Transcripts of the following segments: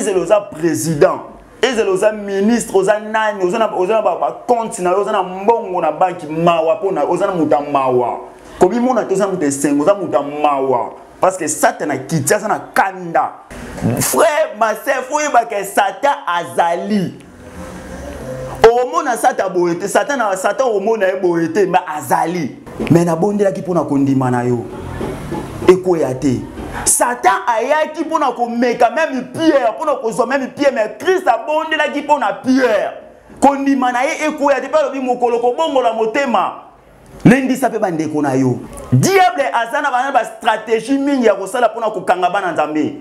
Ezela oza président, ezala oza ministre, oza nani, oza na bacompte na yo, oza na mbongo na banki, mawa mpona oza na moto ya mawa. Komimona te oza moto esengo, oza moto ya mawa parce que Satan akiti, aza na kanda. Frère, ma sœur, faut oyebaka Satan azali. Okomona Satan boye te, Satan na Satan okomona ye boye te, mais azali. Mais nabondelaki mpona kondima na yo ekweya te. Satan ayaki mpona komeka meme Pierre, mpona kozwa meme Pierre, mais Christ abondelaki mpona Pierre kondima na ye ekweya te. Mpe alobi mokolo kobongola motema, lendisa mpe bandeko na yo. Diable aza na bana bastratégie mingi ya kosala mpona kokanga bana Nzambe.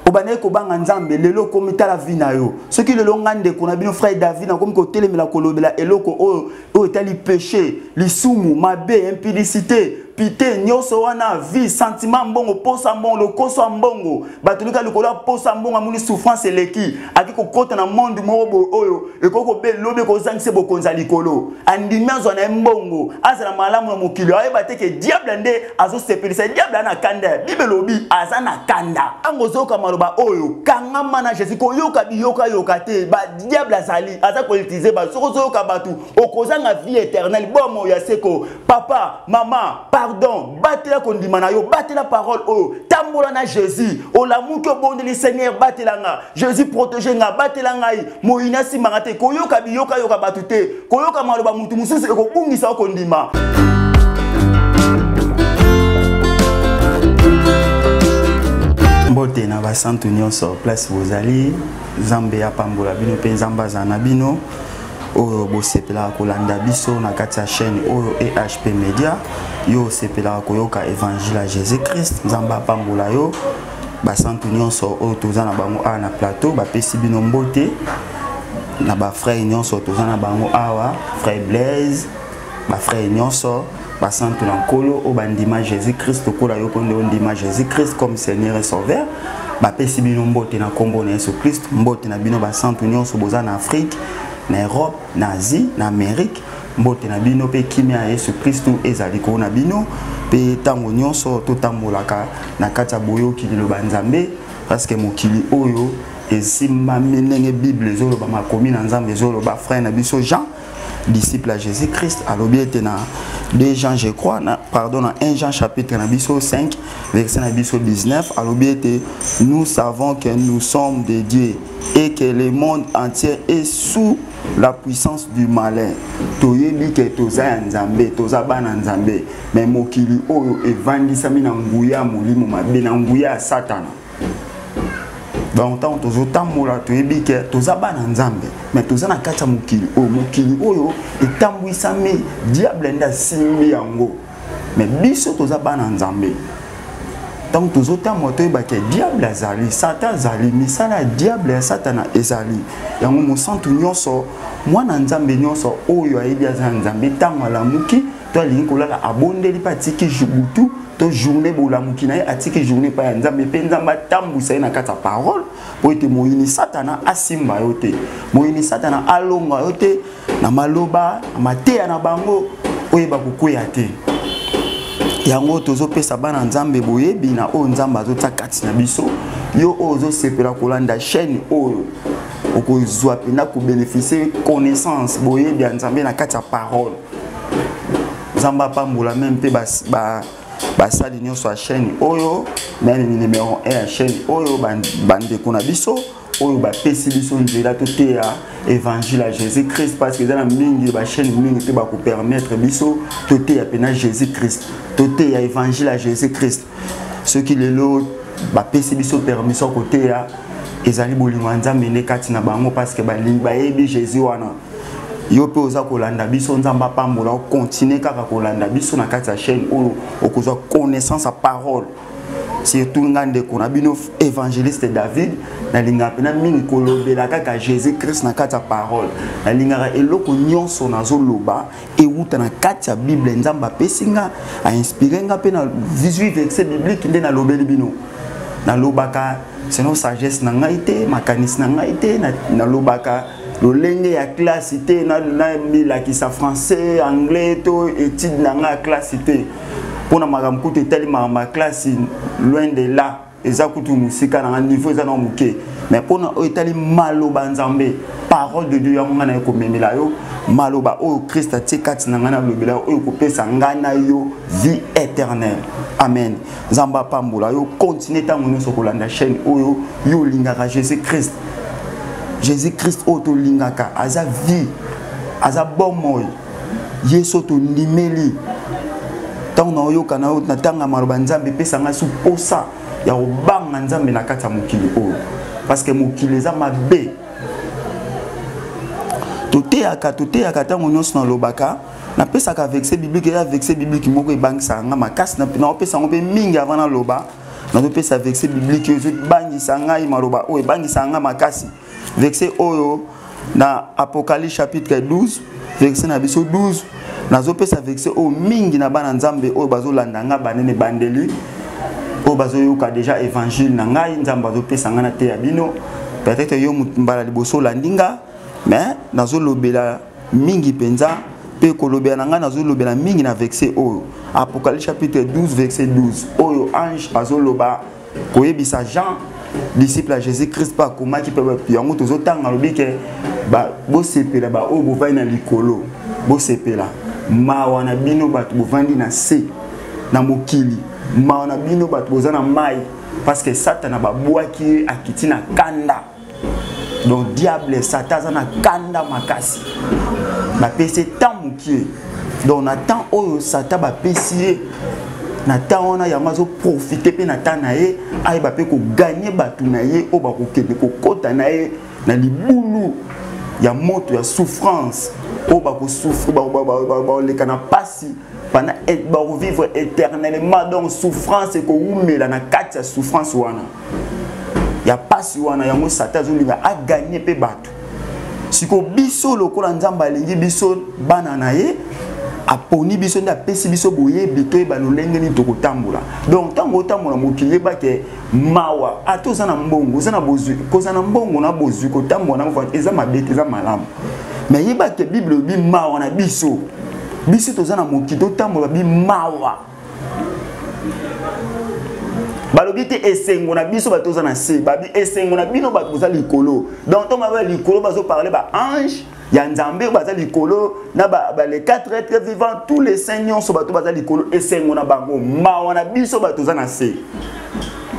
Obandaki kobanga Nzambe, lelo okomi, tala vie na yo. Soki lelo nga ndeko na bino frère David nakomi kotelemela kolobela eloko oyo oyo etali péché, lisumu, mabe, impudicité, pite nyonso wana, vie, sentiment, mbongo, posa mbongo, lokoso ya mbongo. Bato lika likolo ya posa mbongo, amoni souffrance eleki, aki kokota na monde moko boye oyo ekoki kobe lobi ekozangisa bokonzi ya likolo. Andimi azwa na ye mbongo, azala malamu na mokili, ayeba te ke diable nde azosepelisa. Diable aza na kanda, Bible elobi aza na kanda. Ntango ozoyoka maloba oyo, kangama na Jésus, koyoka biyokayoka te. Ba diable azali, aza koutilize bato. Soki ozoyoka bato, okozanga vie éternelle, bomoi ya seko. Papa, mama, pardon, batela kondima na yo, batela parole oyo, tambola na Jésus. Olamuki, obondeli: Seigneur, batela nga, Jésus, protege nga, batela ngai, moyini asimbanga te. Koyoka biyokayoka bato te, koyoka maloba motu mosusu ekobungisa yo kondima. Mbote na basantu nyonso place bozali. Nzambe apambola bino mpe Nzambe azala na bino oyo bosepelaka kolanda biso na kati ya chaîne oyo EHP Media. Yo osepelaka koyoka évangile ya Jésus Christ, Nzambe apambola yo. Basantu nyonso oyo toza na bango awa na plateau, bapesi bino mbote. Na bafrère nyonso toza na bango awa, frère Blaise, bafrère nyonso, basantu na Nkolo oyo bandima Jésus Christ lokola yo mpo nde ondima Jésus Christ comme Seigneur et Sauveur, bapesi bino mbote na nkombo na Yesu Christ. Mbote na bino basantu nyonso boza na Afrique, na Europe, na Asie, na Amérique. Mbote na bino mpe kimia ya Yesu Kristu ezali koo na bino. Mpe ntango nyonso totambolaka na kati ya boyoki liloba Nzambe, parce que mokili oyo esimbami ndenge Bible ezoloba, makomi na Nzambe ezoloba. Frère na biso Jean, disciple ya Jésus Christ, alobi ete na 2 Jean, je crois, na, pardon, na 1 Jean chapitre na biso 5, verset na biso 19, alobi ete: nous savons que nous sommes de Dieu et que le monde entier est sous la puissance du malin. Toyebi ke toza ya Nzambe, toza bana Nzambe, mais mokili oyo evandisami na nguya ya molimo mabe, na nguya ya Satana. Donc ntango tozotambola, toyebi ke toza bana Nzambe, mais toza na kati ya mokili oyo. Mokili oyo etambwisami, diable nde asimbi yango, mais biso toza bana Nzambe. Ntango tozotambola, toyeba ke diable azali, Satan azali, misala ya diable, ya Satana ezali. Yango mosantu nyonso, mwana Nzambe nyonso oyo ayebi aza ya Nzambe, ntango alamuki to alingi kolala, abondeli mpe atiki butu to journée, bolamuki na ye, atiki journée epai ya Nzambe, mpe Nzambe atambwisa ye na kati ya parole, mpo ete moyini Satana asimba yo te, moyini Satana alonga yo te na maloba, na mateya na bango, oyeba kokweya te. Yango tozopesa bana Nzambe boyebi na oyo Nzambe azotia kati na biso. Yo oyo ozosepela kolanda chaîne oyo, okozwa mpenza kobénéficie connaissance, boyebi ya Nzambe na kati ya parole. Nzambe apambola meme mpe basali nyonso ya chaîne oyo, meme numéro 1 ya chaîne oyo, bandeko na biso oyo bapesi biso nzela toteya évangile ya Jésus Christ, parce que eza na mingi bachaîne mingi te bakopermettre biso toteya mpena Jésus Christ, toteya évangile ya Jésus Christ. Soki lelo bapesi biso permission koteya, ezali bolingo ya Nzambe nde kati na bango, parce que bayebi Jésus wana. Yo mpe oza kolanda biso, Nzambe apambola, okontinue kaka kolanda biso na kati ya chaîne oyo, okozwa connaissance ya parole. Surtout nga ndeko na bino évangéliste David, nalingaka mpena mingi kolobela kaka Jésus Christ na kati ya parole. Nalingaka eloko nyonso nazoloba ewuta na kati ya Bible. Nzambe apesi nga, ainspire nga mpe na 18 verset biblique nde nalobeli bino. Nalobaka selon sagesse na ngai te, makanisi na ngai te, nalobaka lolenge ya classe te, namilakisa français, anglais to étude na ngai ya classe te. Mpona makambo kutu etali makambo ya classe, loin de là. Eza kutu mosika na nga, niveau eza na moke. Mais mpona oyo etali maloba Nzambe, parole de Dieu, yango ngai naye komemela yo maloba oyo Christ atie kati na ngai, nalobela yo oyo kopesa ngai na yo vie éternelle. Amen. Nzambe apambola yo. Continue ntango nyonso kolanda chaîne oyo. Yo olingaka Jésus Christ, Jésus Christ oyo tolingaka aza vie, aza bomoi. Ye so tondimeli, ntango naoyoka na yo natanga maloba Nzambe, epesa ngai su posa ya kobanga Nzambe na kati ya mokili oyo, parce que mokili eza mabe. Toteyaka, toteyaka ntango nyonso. Nalobaka, napesaka verset biblique. Eza verset biblique moko ebangisaka nga makasi. Naopesa yango mpe mingi. Avant naloba, nazopesa verset biblique oyo ezobangisa ngai, maloba oyo ebangisaka ngai makasi. Verset oyo na Apocalypse chapitre 12, verset na biso 12. Nazopesa verset oyo mingi na bana Nzambe oyo bazolanda nga banene bandeli, oyo bazoyoka déjà évangile na ngai. Nzambe azopesa ngai na te ya bino. Peut-être yo mbala liboso olandi nga, mais nazolobela mingi mpenza mpe kolobela na ngai, nazolobela mingi na verset oyo, Apocalypse chapitre 12, verset 12, oyo ange azoloba koyebisa Jean, disciple ya Jésus Christ, mpe akomaki mpe yango tozotanga. Alobi ke bosepela baoyo bovandi na likolo, bosepela. Mawa na bino bato bovandi na se na mokili, mawa na bino bato boza na mai, parce que Satana babwaki ye, akiti na kanda. Donc diable Satan aza na kanda makasi, bapesi ye temps mokie. Donc na temps oyo Satan bapesi ye, na temps wana yango azoprofite mpe na temps na ye, ayeba mpe koganye bato na ye oyo bakokende kokɔta na ye na libulu ya moto ya souffrance, oyo bakosouffrir, bakoleka na pasi pendant, bakovivre éternellement. Donc souffrance ekowumela na kati ya souffrance wana ya pasi wana. Yango Satan azolinga aganye mpe bato. Siko biso, lokola Nzambe alingi biso bana na ye, aponi biso nde apesi biso boyebi, toyeba lolenge nini tokotambola. Donc ntango otambola mokili, yebake mawa. Ata oza na mbongo, oza na bozwi, koza na mbongo na bozwi, kotambola na eza mabe te, eza malamu. Mais yebake Bible elobi mawa na biso, biso toza na mokili, totambola bi mawa. Balobi te esengo na biso bato oza na se, babi esengo na bino bato boza likolo. Donc ntongo baza likolo, bazoparle ba ange ya Nzambe oyo baza likolo na ba, ba les quatre êtres vivants, tous les saints nyonso, bato baza likolo, esengo na bango. Mawa na biso bato oza na se.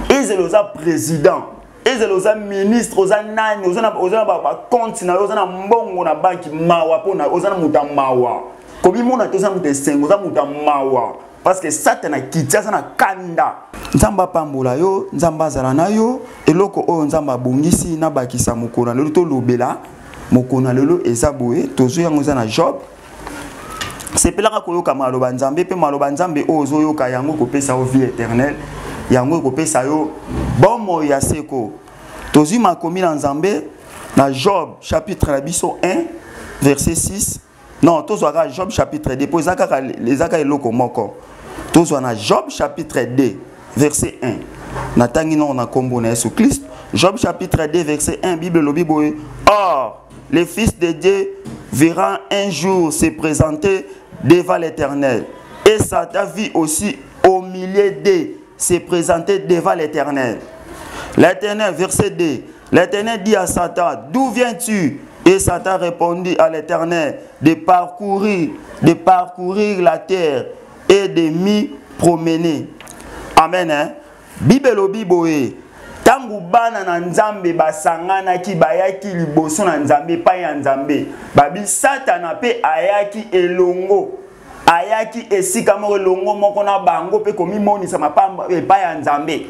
Ezela oza président, ezala oza ministre, oza nani, oza na bacompte na yo, oza na mbongo na banki, mawa mpona oza na moto ya mawa. Komimona te oza moto esengo, oza moto ya mawa, parce que Satana akiti, aza na kanda. Nzambe apambola yo, Nzambe azala na yo. Eloko oyo Nzambe abongisi nabakisa mokolo na lelo, tolobela mokolo na lelo, eza boye. Tozwi yango, eza na Job. Sepelaka koyoka maloba Nzambe, mpe maloba Nzambe oyo ozoyoka yango ekopesa yo vie éternelle, yango ekopesa yo bomoi ya seko. Tozwi makomi na Nzambe na Job chapitre na biso 1, verset 6. Non, tozwaka Job chapitre 2, mpo eza kaka, eza kaka eloko moko. Tozwa na Job chapitre 2, verset 1. Natangi noko na nkombo na Yesu Christ. Job chapitre 2, verset 1, Bible elobi boye: Or le Fils de Dieu verra un jour se présenter devant l'Éternel, et Satan vit aussi au milieu d'eux se présenter devant l'Éternel. L'Éternel, verset 2, l'Éternel dit à Satan: D'où viens-tu? Et Satan répondit à l'Éternel: De parcourir la terre et de m'y promener. Amen. Hein? Bible elobi boye: ntango bana na Nzambe basanganaki, bayaki liboso na Nzambe, epai ya Nzambe, babi Satana mpe ayaki elongo, ayaki esika moko elongo moko na bango mpe komimonisa epai ya Nzambe.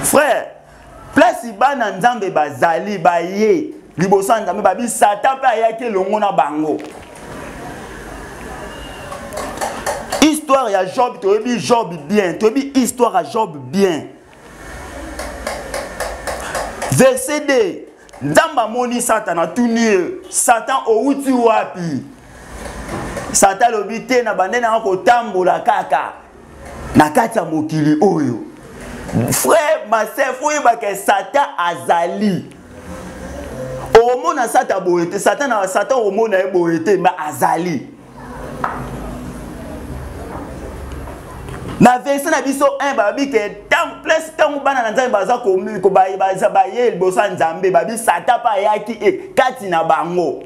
Frère, place bana Nzambe bazali, baye liboso ya Nzambe, babi Satan mpe ayaki elongo na bango. Histoire ya Job, toyebi Job bien, toyebi histoire ya Job bien. Verset 2, Nzambe amoni Satan, atuni ye: Satan, owuti wapi? Satan alobi te, na bande nanga kotambola kaka na kati ya mokili oyo. Frère, ma sœur, faut oyebaka Satan azali. Okomona Satan boye te, Satan na Satan okomona ye boye te, mais azali. Na verset na biso 1 balobi ke ntango place ntango bana na Nzambe baza baza baye liboso ya Nzambe, babi Satan mpe ayaki e kati na bango.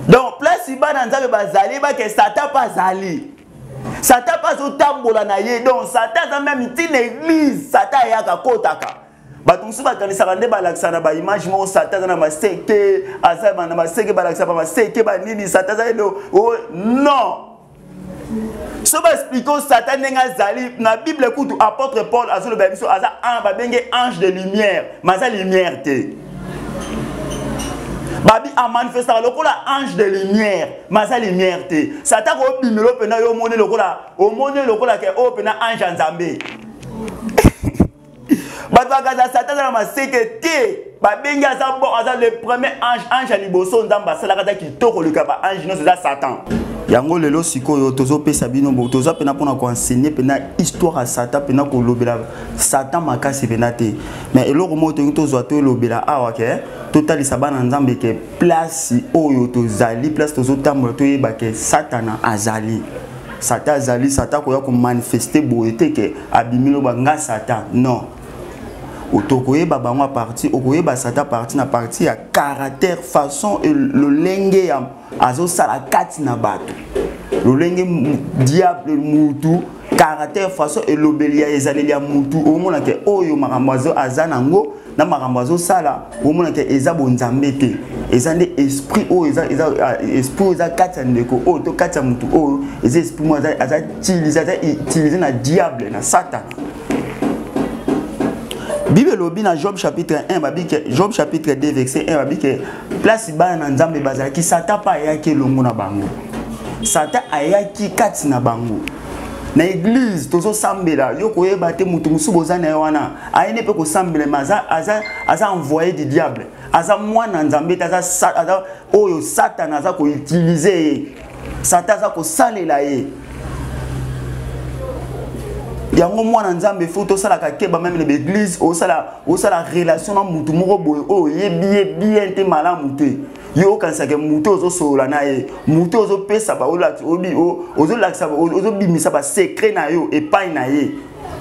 Donc place bana Nzambe bazali bake Satan mpe azali. Satan mpe azotambola na ye. Donc Satan aza meme ntina église, Satan ayaka kotaka. Bato mosusu bakanisaka nde balakisa na baimage moko Satan aza na maseke, aza na maseke, balakisa ba maseke banini, Satan aza elo. Oh, non! So baexplike o Satan ndenge azali na Bible, kutu apôtre Paul azoloba biso aza babenge ange de lumière, ma aza lumière te. Babi amanifestaka lokola ange de lumière, ma aza lumière te. Satan kobimelo mpena yo omoni lokola, omoni lokola ke oyo mpena ange ya Nzambe. Bato bakaza Satan aza na maseke te. Babengi aza bon, aza le premier ange, ange ya liboso Nzambe asalaka, aza kitoko koleka ba ange nyonso, eza Satan. Yango lelo sikoyo tozopesa bino, toza mpena mpona koenseigne mpena histoire ya Satan, mpena kolobela Satan makasi mpena te. Mais eloko moko tolingi tozwa tolobela awa ke totalisa bana Nzambe ke place oyo tozali, place tozotambola, toyeba ke Satana azali. Satan azali, Satan akoya komanifeste boye te ke abimi loba nga Satan. Non, otokoyeba bango a partir, okoyeba Satan parti na parti ya caractère, façon lolenge ya azosala kati na bato, lolenge diable mutu, caractère, façon elobeli ya ezaleli ya mutu. Omona ke oyo makambo aza nango na makambo azosala, omona ke eza bonzambe te, eza nde esprit oyo eza, eza esprit oyo eza kati ya ndeko oyo to kati ya mutu oyo, eza esprit moko aza utiliser, aza utiliser na diable, na Satan. Bible elobi na Job chapitre 1, babi ke Job chapitre 2 verset 1, babi ke place bana na Nzambe bazalaki, Satan mpe ayaki elongo na bango. Satan ayaki kati na bango. Na église tozosambela, yo koyeba te moto mosusu boza na ye wana ayende mpe kosambela, mais aza, aza, aza envoyé du diable, aza mwana Nzambe te, aza, aza oyo Satan aza koutilize ye, Satan aza kosalela ye. Yango mwana Nzambe fo tosalaka keba, meme na baeglise osala, osala relation na mutu moko boye oyo oyebi ye bien te, malamu te. Yo okanisaka motu ozosolola na ye, motu ozopesa, ozolakisa, ozobimisa basecret na yo epai na ye,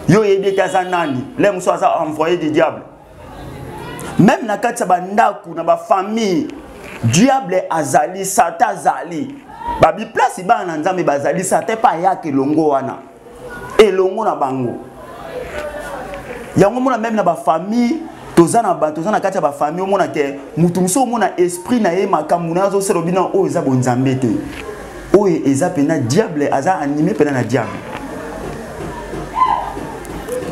yo oyebi ete aza nani. Le mosusu aza envoyé du diable. Même na kati ya bandako, na bafamille, diable azali, Satan azali. Babi place bana na Nzambe bazali, Satan mpe ayaka elongo wana, elongo na bango. Yango mona meme na bafamille, toza na bato, toza na kati ya bafamille, omona ke motu mosusu, omona esprit na ye, makambo na ye azosala bino, oyo eza bonzambe te, oyo eza mpena diable, aza anime mpena na diable.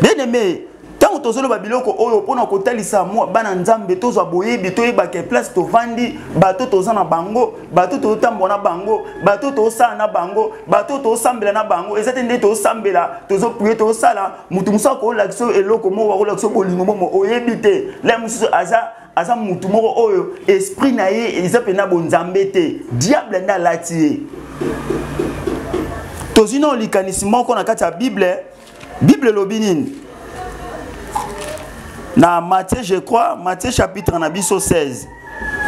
Bien aimé, ntango tozoloba biloko oyo mpona kotalisa bana Nzambe, tozwa boyebi, toyeba ke place tovandi, bato toza na bango, bato tozotambola na bango, bato tozosala na bango, bato tozosambela na bango, eza te nde tozosambela, tozoprie, tozosala. Motu mosusu akolakisa oyo eloko moko, akolakisa bolingo moko oyebi te. Le mosusu aza, aza motu moko oyo esprit na ye eza mpena bonzambe te, diable nde alati ye. Tozwi nao likanisi moko na kati ya Bible. Bible elobi nini na Matthieu, je crois Matthieu chapitre na biso 16,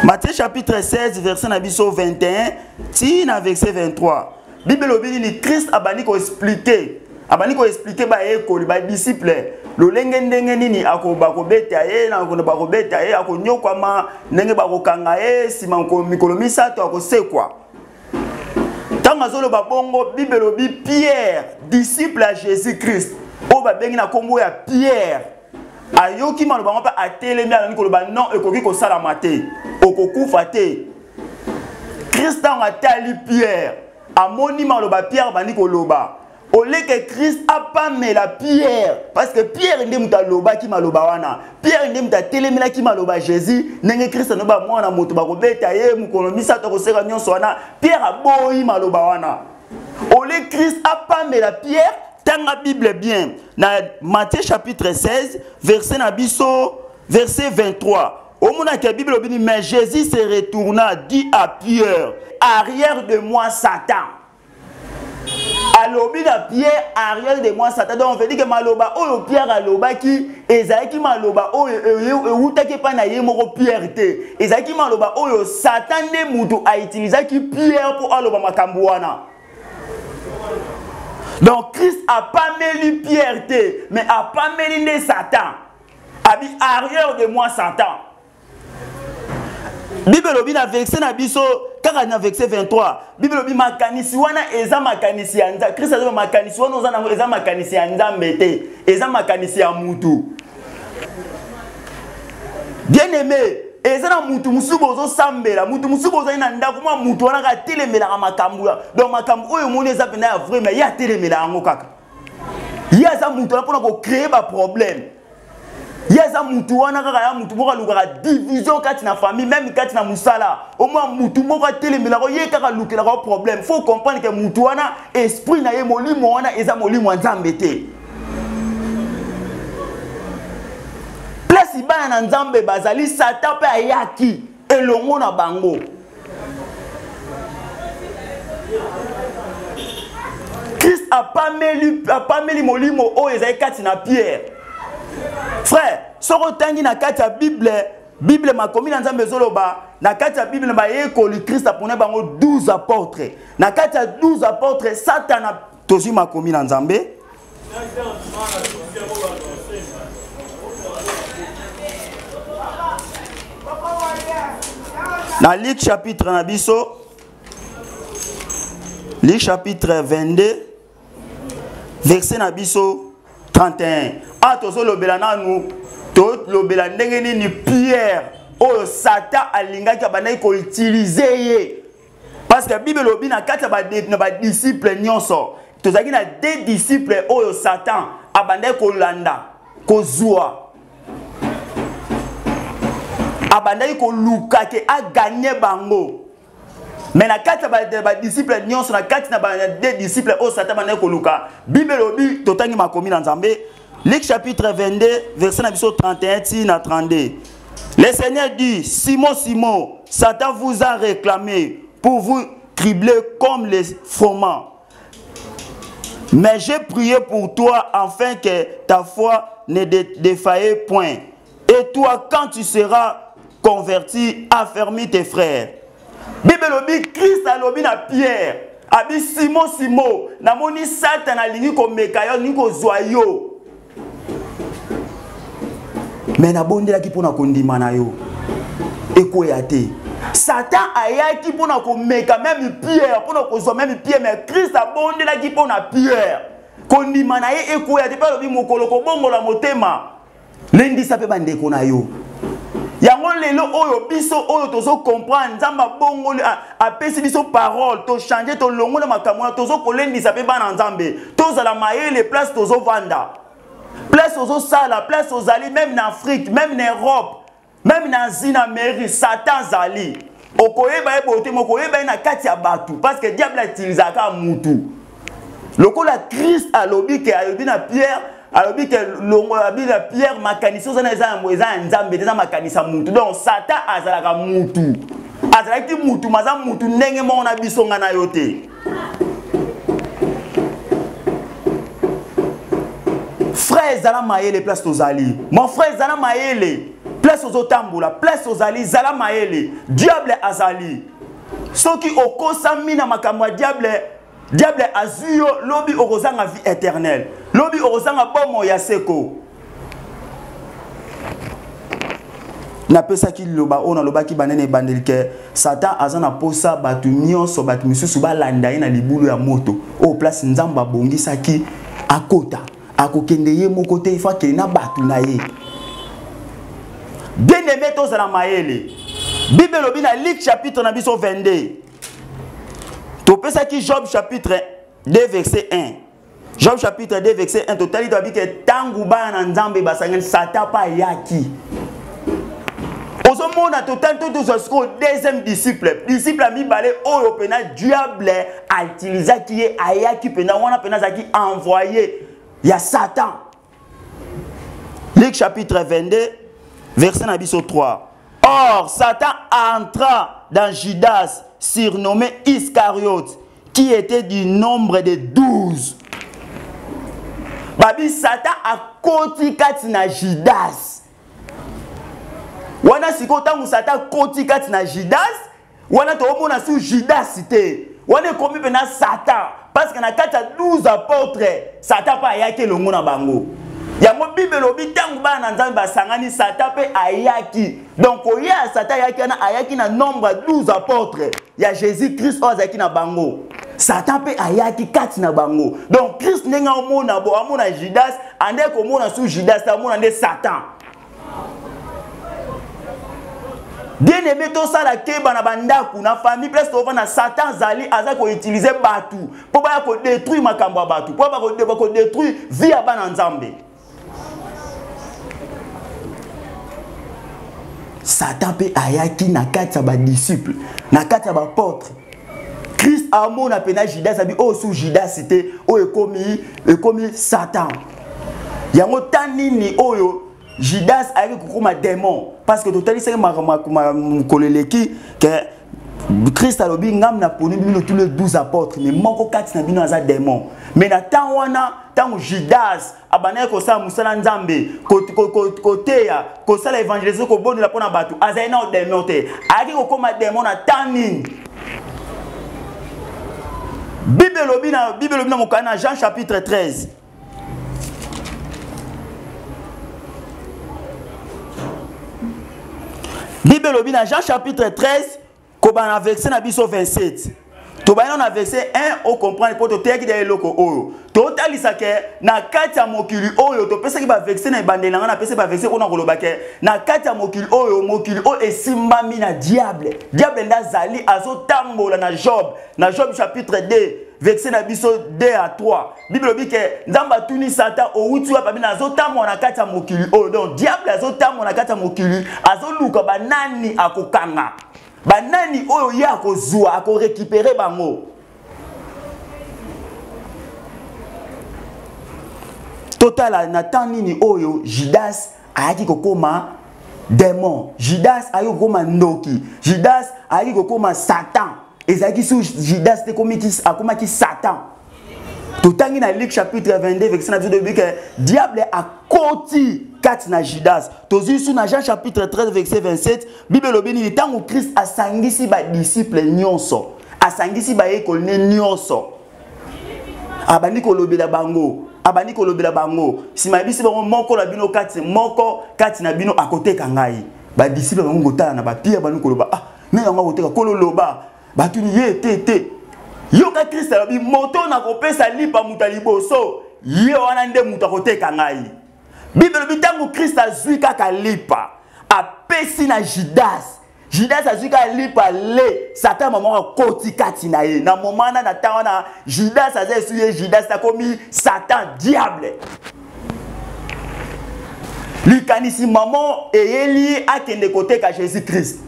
Matthieu chapitre 16 verset na biso 21 ti na verset 23. Bible elobi nini? Christ abandi koexplike, abandi koexplike bayekoli, badisciple, lolenge ndenge nini bakobeta ye, bakobeta ye, akonyokwama, ndenge bakokanga ye, nsima mikolo 3 akosekwa. Ntango azoloba bongo, Bible elobi Pierre, disciple ya Jésus Christ, oyo babengi na nkombo ya Pierre, ayoki maloba yango mpe atelemi, alandi koloba: non, ekoki kosalama te, okokufa te. Christ ntango atali Pierre, amoni maloba Pierre abandi koloba, oleke Christ apamela Pierre, parce que Pierre nde moto alobaki maloba wana, Pierre nde moto atelemelaki maloba Jésus. Ndenge Christ anoba mwana moto bakobeta ye, mokolo 3 akoseka, nyonso wana Pierre aboyi maloba wana. Ole Christ apamela Pierre, tanga Bible bien na Matthieu chapitre 16 verset na biso verset 23, omonaki ya Bible obini: mais Jésus se retourna, dit à Pierre: arrière de moi, Satan. Alobi na Pierre: arrière de moi, Satan. Donc on veut dire que maloba oyo Pierre alobaki ezalaki maloba oyo ewutaki epai na ye moko Pierre te, ezalaki maloba oyo Satan nde mutu autilisaki Pierre mpo aloba makambo wana. Donc Christ apameli Pierre te, mais apameli nde Satan. Abi arrière de moi Satan. Bible elobi na verset na biso kaka na verset 23 Bible elobi makanisi wana eza makanisi ya Nzambe. Christ azoba makanisi wana oza nango eza makanisi ya Nzambe te, eza makanisi ya mutu. Bien aimé, eza na mutu mosusu bozosambela, mutu mosusu bozali na ndako, mwa mutu wana kaka atelemelaka makambo ya donc makambo oyo omoni eza mpenza ya vrai, mais ye atelemela yango kaka. Ye aza mutu wana mpona kocree baproblème. Ye aza mutu wana kaka ya mutu moko alukaka division kati na famille, même kati na mosala. Omwa mutu moko atelemelaka ye kaka alukelaka yo problème. Faut comprendre que mutu wana esprit na ye, molimo wana eza molimo ya Nzambe te. Place bana na Nzambe bazali, Satan pe ayaki elongo na bango. Christ apameli molimo oyo ezali kati na Pierre. Frère, soki otangi na kati ya Bible, Bible makomi na Nzambe ezoloba, na kati ya Bible bayekoli Christ apona bango 12 apôtres. Na kati ya 12 apôtres, Satan tozwi makomi na Nzambe. Na Luc chapitre na biso, Luc chapitre 22 verset na biso 31. Ah, tozolobela nanu, tolobela ndenge nini Pierre oyo Satan alingaki abandaki koutilize ye. Parce que Bible elobi na kati ya na ba disciples nyonso, tozalaki na deux disciples oyo Satan abandaki kolanda, kozwa. Abandaki koluka ke a gagner bango. Mais na kati ya ba disciples nyonso, na kati na ba deux disciples oyo Satan abandaki koluka, Bible elobi, totangi makomi na Nzambe, Luc chapitre 22, verset na biso 31 ti na 32. Le Seigneur dit, Simon, Simon, Satan vous a réclamé pour vous cribler comme les froments. Mais j'ai prié pour toi afin que ta foi ne défaille point. Et toi, quand tu seras converti, affermis tes frères. Bible elobi, Christ alobi na Pierre, abi Simon, Simon, namoni Satan alingi komeka yo, alingi kozwa yo. Mais nabondelaki mpo na kondima na yo ekweya te. Satan ayaki mpo na komeka même Pierre, mpo na kozwa même Pierre, mais Christ abondelaki mpo na Pierre. Kondima na ye ekweya te, mpe alobi mokolo kobongola motema. Lendisa mpe bandeko na yo. Yango lelo oyo biso oyo tozo comprendre Nzambe abongoli, apesi biso parole, to changer, to longola makambo wana, tozo kolendisa mpe bana Nzambe. Tozala mayele place tozo vanda. Place ozo sala, place ozali, même na Afrique, même na Europe, même na Asie, na Amérique, Satan azali. Okoyeba ye boye te, mais okoyeba ye na kati ya bato, parce que diable atilisaka mutu. Lokola Christ alobi ke alobi na Pierre, alobi ke longo alobi na Pierre makanisi oza na eza ya eza ya Nzambe, eza makanisi ya mutu. Donc Satan azalaka mutu. Azalaki mutu, maza mutu ndenge moko na biso nga na yo te. Frère zala mayele place tozali. Mon frère zala mayele place ozotambola, place ozali zala mayele. Diable azali. Soki okosami na makambo ya diable, diable azwi yo, lobi okozanga vie éternelle, lobi okozanga bomoi ya seko. Napesaki liloba oyo nalobaki banene ebandeli ke Satan aza na posa bato nyonso, bato misusu balanda ye na libulu ya moto oyo place Nzambe abongisaki akota. Akokende ye moko te, il faut akende na bato na ye. Bien-aimé, tozala mayele. Bible elobi na Luc chapitre na biso 22. Topesaki Job chapitre 2 verset 1. Job chapitre 2 verset 1, totali toyebi ke tangu bana na Nzambe basangani, Satan pa ayaki. Ozomona totali to tozwa sikoyo deuxième disciple, disciple ya mibale oyo pena diable utilisaki ye, ayaki pena wana pena azalaki envoyé ya Satan. Luc chapitre 22 verset na biso 3. Or Satan entra dans Judas, surnommé Iscariote, qui était du nombre de 12. Babi Satan akoti kati na Judas. Wana sikoyo ntango Satan akoti kati na Judas, wana tokomona su Judas te. Wana ekomi mpenza Satan. Parce que na kati ya 12 apôtres, Satan mpe ayaki elongo na bango. Yango Bible elobi ntango bana na Nzambe basangani, Satan mpe ayaki. Donc koya ya Satan ayaki wana, ayaki na nombre ya 12 apôtres ya Jésus-Christ oyo azalaki na bango. Satan mpe ayaki kati na bango. Donc Christ ndenge amona bo amona Judas, ande komona su Judas, amona nde Satan. Bien aimé, tosala keba na bandako, na famille, place tovanda, Satan azali aza koutilize bato mpo baya kodétruire makambo ya bato, mpo bakodétruire vie ya bana Nzambe. Satan mpe ayaki na kati ya badisciple, na kati ya baapôtre. Christ amona mpe na Judas, abi oyo su Judas te, oyo ekomi Satan. Yango ta nini oyo Judas ayaki kokoma démon, parce que totalisaki mokolo eleki ke Christ alobi ngam na poni bino tous les 12 apôtres, mais moko kati na bino aza démon. Mais na temps wana, ntango Judas abandaki kosala mosala Nzambe, koteya, kosala évangélisation, kobondela mpona bato, azali nao démon te. Ayaki kokoma démon na temps nini? Bible elobi na, Bible elobi na mokanda na Jean chapitre 13. Bible elobi na Jean chapitre 13, kobanda na verset na biso 27. Tobanda na verset 1, o comprendre po toteyaki da eloko oyo. Totalisa ke na kati ya mokili oyo topesaki ba verset na ebandeli na nga, napesi ba verset mpona koloba ke na kati ya mokili oyo, mokili oyo esimbami na diable. Diable nde azali azotambola na Job, na Job chapitre 2 verset na biso 2 à 3. Bible elobi ke Nzambe atuni Satan, owuti wapi? Abi nazotambola na kati ya mokili oyo. Donc diable azotambola na kati ya mokili, azoluka banani akokanga, banani oyo ye akozwa, akorécupérer bango. Totala na temps nini oyo Judas ayaki kokoma démon, Judas ayaki kokoma ndoki, Judas ayaki kokoma Satan. Ezalaki su Judas te, akomaki Satan. Totangi na Luc chapitre 22 verset na biso toyebi ke diable akoti kati na Judas. Tozwi su na Jean chapitre 13 verset 27, Bible elobi nini? Ntango Christ asangisi ba disciple nyonso, asangisi bayekoli ne nyonso, abandi kolobela bango, abandi kolobela bango, nsima yebisi bango moko na bino kati, moko kati na bino akoteka ngai. Ba disciple bango kotala na ba Pierre, bandi koloba, ah, na yango akoteka, kololoba batuni ye te te. Yoka Christ alobi moto nakopesa lipa moto ya liboso, ye wana nde moto akoteka ngai. Bible elobi ntango Christ azwi kaka lipa apesi na Judas, Judas azwi kaka lipa le, Satan mama akoti kati na ye. Na moment wana, na temps wana, Judas aza esu ye Judas akomi Satan, diable. Likanisi mama eyeli akende koteka Jésus-Christ.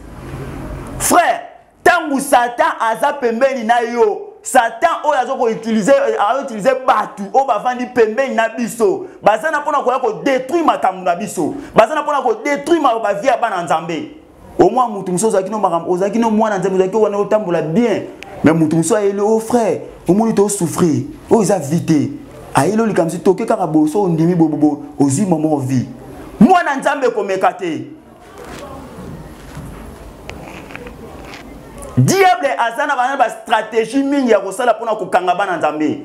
Frère, tangu Satan aza pembeni na yo, Satan oyo azo ko utiliser, azo utiliser batu oyo bavandi pembeni na biso, baza na pona koya ko détruire makambo na biso, baza na pona ko détruire ba vie ya bana Nzambe. Au moins mutu mosusu ozalaki no makambo, ozalaki no mwana Nzambe, ozalaki wana otambola bien, mais mutu mosusu ayeli, oh frère, omoni to souffrir, oyo eza vie te. Ayeli likambo mosusu, toke kaka boye, so ondimi boye, boye, ozwi moment vie. Mwana Nzambe komeka te. Diable aza na bana ba stratégie mingi ya kosala pona kokanga bana Nzambe.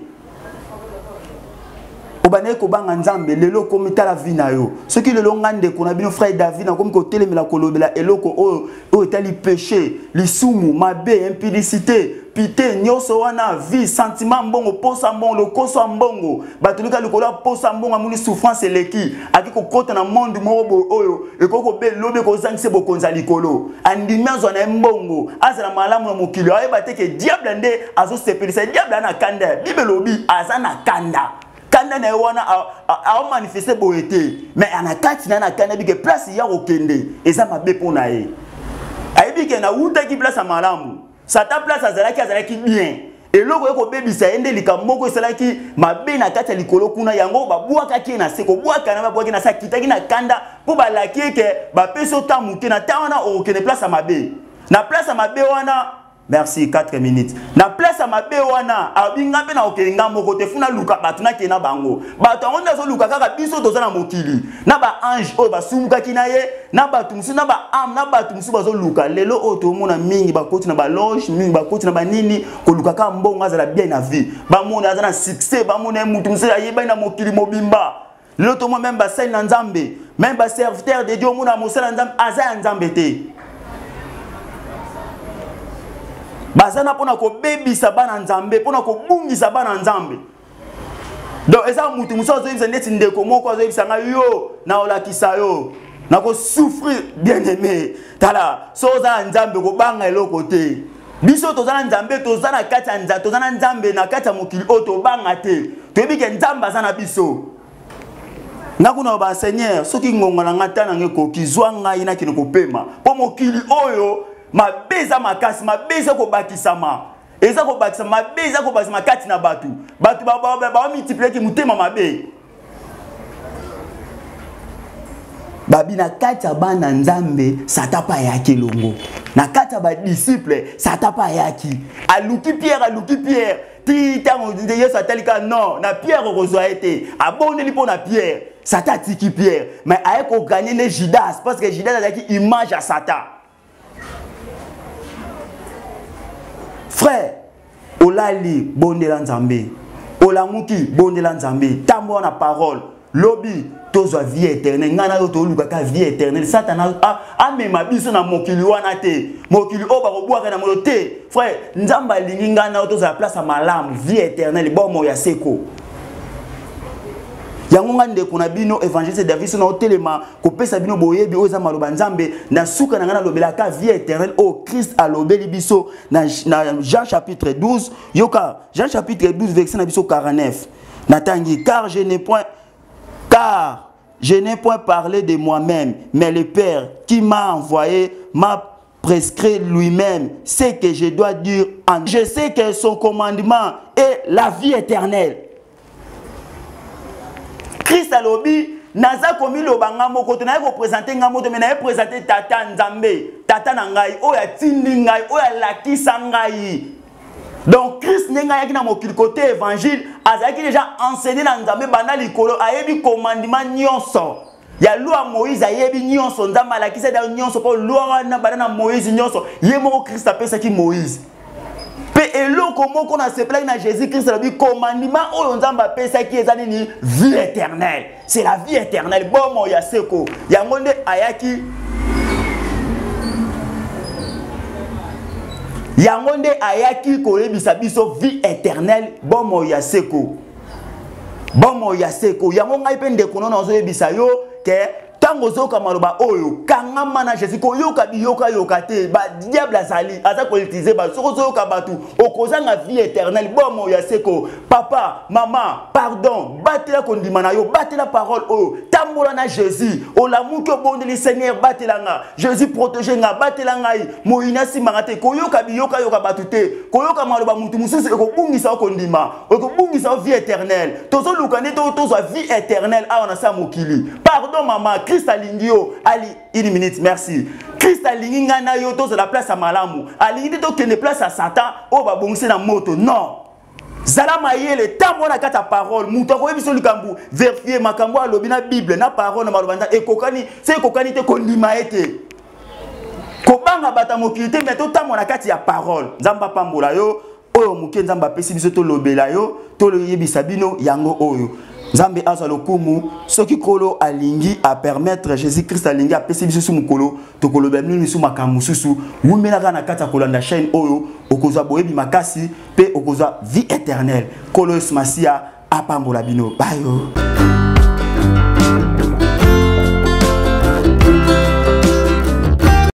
Obandaki kobanga Nzambe, lelo okomi tala vie na yo. Soki lelo nga ndeko na bino frère David nakomi kotelemela kolobela eloko oyo, oyo etali péché, lisumu, mabe, impudicité, pite, nyonso wana, vie, sentiment mbongo, posa mbongo, lokoso ya mbongo. Bato lika likolo ya posa mbongo, amoni souffrance eleki, aki kokota na monde moko boye oyo ekoki kobe lobi ekozangisa bokonzi ya likolo. Andimi azwa na ye mbongo, azala malamu na mokili, ayeba te ke diable nde azosepelisa. Diable aza na kanda, Bible elobi aza na kanda. Kanda na ye wana a manifeste boye te, mais ana kati na ye na kanda bike place ya kokende eza mabe mpo na ye. Ayebi ke nawutaki place ya malamu, Satan place azalaki, azalaki bien. Eloko ekobebisa ye nde likambo moko esalaki mabe na kati ya likolo kuna, yango babwakaki ye na se. Kobwaka na babwaki na se, akitaki na kanda mpo balaki ye ke bapesi yo temps moke, na temps wana okokende place ya mabe. Na place ya mabe wana Merci, 4 minutes. Na place ya mabe wana, alobi nga mpe nakokende nga moko te, funa luka bato nakende na bango. Bato yango nde azoluka kaka biso toza na mokili. Na ba ange oyo basumukaki na ye, na bato mosusu, na ba ame, na bato mosusu bazoluka. Lelo oyo tomona mingi bakoti na ba loge, mingi bakoti na ba nini, koluka kaka mbongo azala bien na vie. Bamona aza na succès, bamona ye moto mosusu ayebani na mokili mobimba. Lelo tomona meme basali na Nzambe, meme ba serviteur de Dieu, omona mosala Nzambe aza ya Nzambe te. Baza na mpona kobebisa bana Nzambe, mpona kobungisa bana Nzambe. Donc eza mutu mosusu azoyebisa ndeti ndeko moko azoyebisa ngai yo na olakisa yo nakosouffrir bien aimé. Tala so oza na Nzambe kobanga eloko te. Biso toza na Nzambe, toza na kati ya Nzambe, toza na Nzambe na kati ya mokili oyo tobanga te. Toyebi ke Nzambe aza na biso. Nga kuna ba Seigneur, soki ngonga na nga ta na nga ekoki, zwa ngai nakende kopema. Po mokili oyo mabe eza makasi, mabe eza kobakisama. Eza kobakisama, mabe eza kobakisama kati na bato. Bato ba multiplier ki motema mabe. Babi na kati ya bana Nzambe, Satan pa ayaki elongo. Na kati ya ba disciple, Satan pa ayaki. Aluki Pierre, aluki Pierre. Ti tango Yesu atali ka non, na Pierre okozwa ye te. Abondeli mpo na Pierre. Satan atiki Pierre, mais aye ko gagner ne Judas parce que Judas azalaki image ya Satan. Frère, olali bondela Nzambe. Olamuki bondela Nzambe. Tambola na parole. Lobi tozwa vie éternelle. Ngai na yo toluka ka vie éternelle. Satan amema biso na mokili wana te. Mokili oyo bakobwaka na moto te. Frère, Nzambe alingi ngai na yo tozala place ya malamu, vie éternelle, bomoi ya seko. Yango nga ndeko na bino évangéliste David sona otelema kopesa bino boyebi oyo eza maloba Nzambe na suka na nga nalobelaka vie éternelle oyo Christ alobeli biso na Jean chapitre 12. Yoka Jean chapitre 12 verset na biso 49. Natangi, car je n'ai point, car je n'ai point parlé de moi-même, mais le Père qui m'a envoyé m'a prescrit lui-même ce que je dois dire. Je sais que son commandement est la vie éternelle. Christ alobi, naza komiloba nga moko te, naye kopresente nga moko te, mais naye présente Tata Nzambe, Tata na ngai, oyo atindi ngai, oyo alakisa ngai. Donc Christ ndenge ayaki na mokili côté évangile, azalaki déjà enseigné na Nzambe banda likolo, ayebi commandement nyonso. Ya loi Moïse ayebi nyonso, Nzambe alakisa da nyonso po loi wana banda na Moïse nyonso, ye moko Christ apesaki Moïse. Pe eloko moko na sepelaki na Jésus-Christ alobi commandement oyo Nzambe apesaki eza nini? Vie éternelle. C'est la vie éternelle, bomoi ya seko. Yango nde ayaki, yango nde ayaki koyebisa biso vie éternelle, bomoi ya seko. Bomoi ya seko. Yango ngai pe ndeko nono nazoyebisa yo ke tango ozoyoka maloba oyo, kangama na Jésus, koyoka biyoka yoka te. Ba diable azali, aza ko utiliser ba. Soki ozoyoka bato, okozanga vie éternelle, bomoi ya seko. Papa, mama, pardon, batela kondima na yo, batela parole oyo, tambola na Jésus. Olamuki obondeli Seigneur, batela nga. Jésus protège nga, batela ngai. Moyina simanga te, koyoka biyoka yoka bato te. Koyoka maloba mutu mosusu ekobungisa yo kondima, ekobungisa yo vie éternelle. Tozoluka nde tozwa vie éternelle awa na sa mokili. Pardon mama, Christ alingi yo. Ali, une minute, merci. Christ alingi nga na yo tozala place ya malamu. Alingi te tokende place ya Satan oyo babongisi na moto. Non. Zala mayele, tambola na kati ya parole. Moto akoyebi biso likambo, vérifier makambo alobi na Bible, na parole, na maloba nzambe ekokani, se ekokani te kondima ye te. Kobanga bato ya mokili te, mais totambola na kati ya parole. Nzambe apambola yo, oyo moke Nzambe apesi biso tolobela yo, toyebisa bino yango oyo. Nzambe azwa lokumu, soki Nkolo alingi a permettre, Jésus-Christ alingi apesi biso su mokolo, tokolobela bino misu makambo mosusu. Wumelaka na kati ya kolanda chaîne oyo, okozwa boyebi makasi pe okozwa vie éternelle. Nkolo Yesu Masiya apambola bino. Bayo.